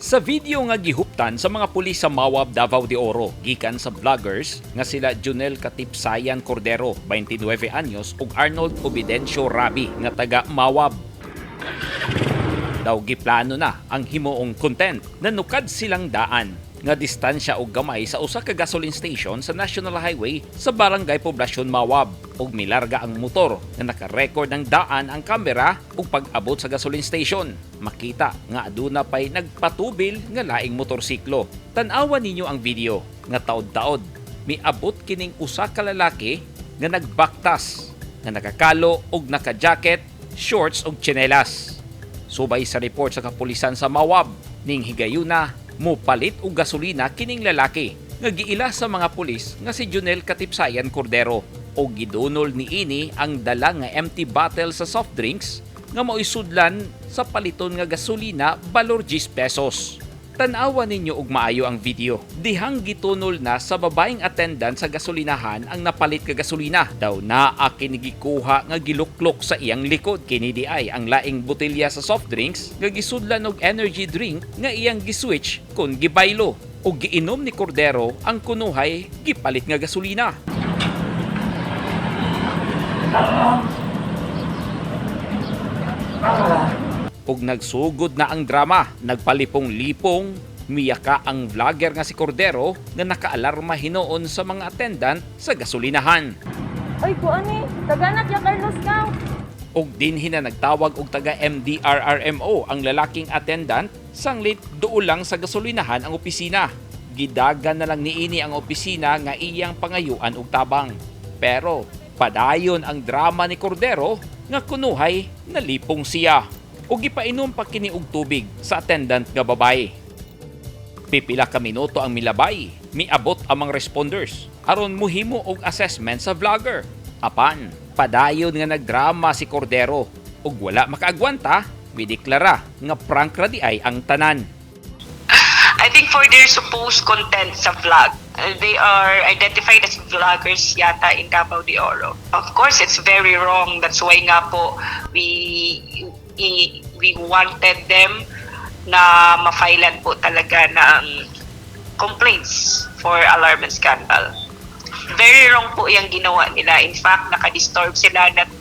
Sa video nga gihuptan sa mga pulis sa Mawab, Davao de Oro, gikan sa vloggers nga sila Junel Katipsayan Cordero, 29 anyos, ug Arnold Obedencio Rabi nga taga Mawab. Daw giplano na ang himuong content. Nanukad silang daan nga distansya og gamay sa usa ka gasoline station sa National Highway sa Barangay Poblacion, Mawab, ug milarga ang motor nga naka-record ng daan ang kamera, ug pag-abot sa gasoline station, makita nga aduna pay nagpatubil nga laing motorsiklo. Tan-awa ninyo ang video nga taod-taod miabot kining usa ka lalaki nga nagbaktas nga nakakalo og naka-jacket, shorts ug tsinelas. Subay sa report sa kapulisan sa Mawab, ning higayuna mupalit og gasolina kining lalaki nga giila sa mga pulis nga si Junel Katipsayan Cordero, og gidunol niini ang dala nga empty bottle sa soft drinks nga mao'y sudlan sa paliton nga gasolina balor 10 pesos. Tan-awa ninyo og maayo ang video. Dihang gitunol na sa babaeng attendant sa gasolinahan ang napalit ka gasolina. Daw naa kini gikuha nga giluklok sa iyang likod. Kini di ay ang laing botelya sa soft drinks nga gisudlan og energy drink nga iyang giswitch kon gibaylo. Og giinom ni Cordero ang kunuhay gipalit nga gasolina. Ug nagsugod na ang drama. Nagpalipong-lipong, miyaka ang vlogger nga si Cordero nga nakaalarma hinuon sa mga attendant sa gasolinahan. Ay, kuan eh. Taganak ya Carlos ka. Ug dinhi na nagtawag og taga MDRRMO ang lalaking attendant, sanglit duol lang sa gasolinahan ang opisina. Gidagan na lang niini ang opisina nga iyang pangayuan og tabang. Pero padayon ang drama ni Cordero nga kunuhay nalipong siya. Ug gipainom pa kini og tubig sa attendant nga babae. Pipila ka minuto ang milabay, miabot ang mga responders aron muhimo og assessment sa vlogger. Apan, padayon nga nagdrama si Cordero ug wala makaagwanta, mideklara nga prank ra di ay ang tanan. I think for their supposed content sa vlog, they are identified as vloggers yata in Davao de Oro. Of course, it's very wrong. That's why nga po we wanted them na ma-filean po talaga ng complaints for alarm and scandal. Very wrong po yung ginawa nila. In fact, nakadisturb sila not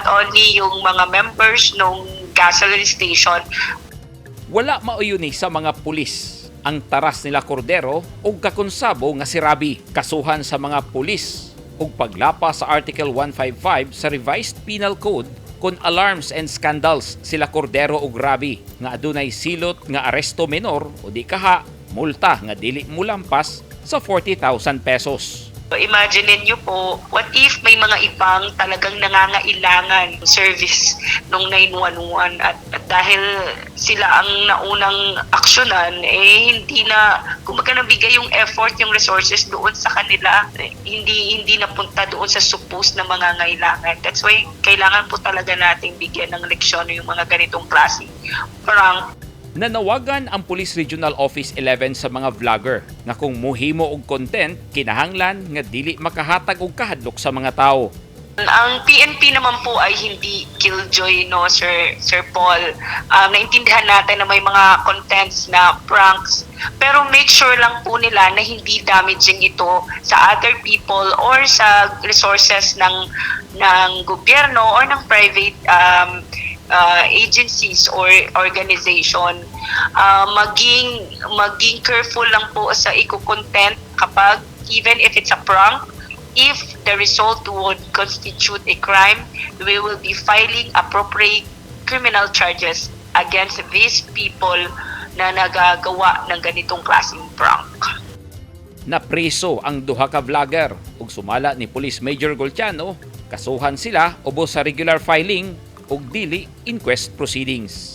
only yung mga members nung gasoline station. Wala mauyuni sa mga pulis ang taras nila Cordero ug kakonsabo nga si Rabi. Kasuhan sa mga pulis ug paglapa sa Article 155 sa Revised Penal Code kon alarms and scandals sila Cordero ug Rabi nga adunay silot nga aresto menor o di kaha multa nga dili mulampas sa 40,000 pesos. So, imagine niyo po, what if may mga ibang talagang nangangailangan service nung 911 at dahil sila ang naunang aksyonan, eh hindi na, kumbaga nabigay yung effort, yung resources doon sa kanila, eh, hindi hindi napunta doon sa supposed na mangangailangan. That's why kailangan po talaga nating bigyan ng leksyon yung mga ganitong klase prank. Nanawagan ang Police Regional Office 11 sa mga vlogger nga kung muhimo og content, kinahanglan nga dili makahatag og kahadlok sa mga tao. Ang PNP naman po ay hindi killjoy, no, Sir Paul. Naintindihan natin na may mga contents na pranks, pero make sure lang po nila na hindi damaging ito sa other people or sa resources ng gobyerno or ng private agencies or organization. Maging careful lang po sa iko-content kapag even if it's a prank, if the result would constitute a crime, we will be filing appropriate criminal charges against these people na nagagawa ng ganitong klaseng prank. Napriso ang duha ka vlogger ug sumala ni Police Major Golciano, kasuhan sila ubos sa regular filing ug dili inquest proceedings.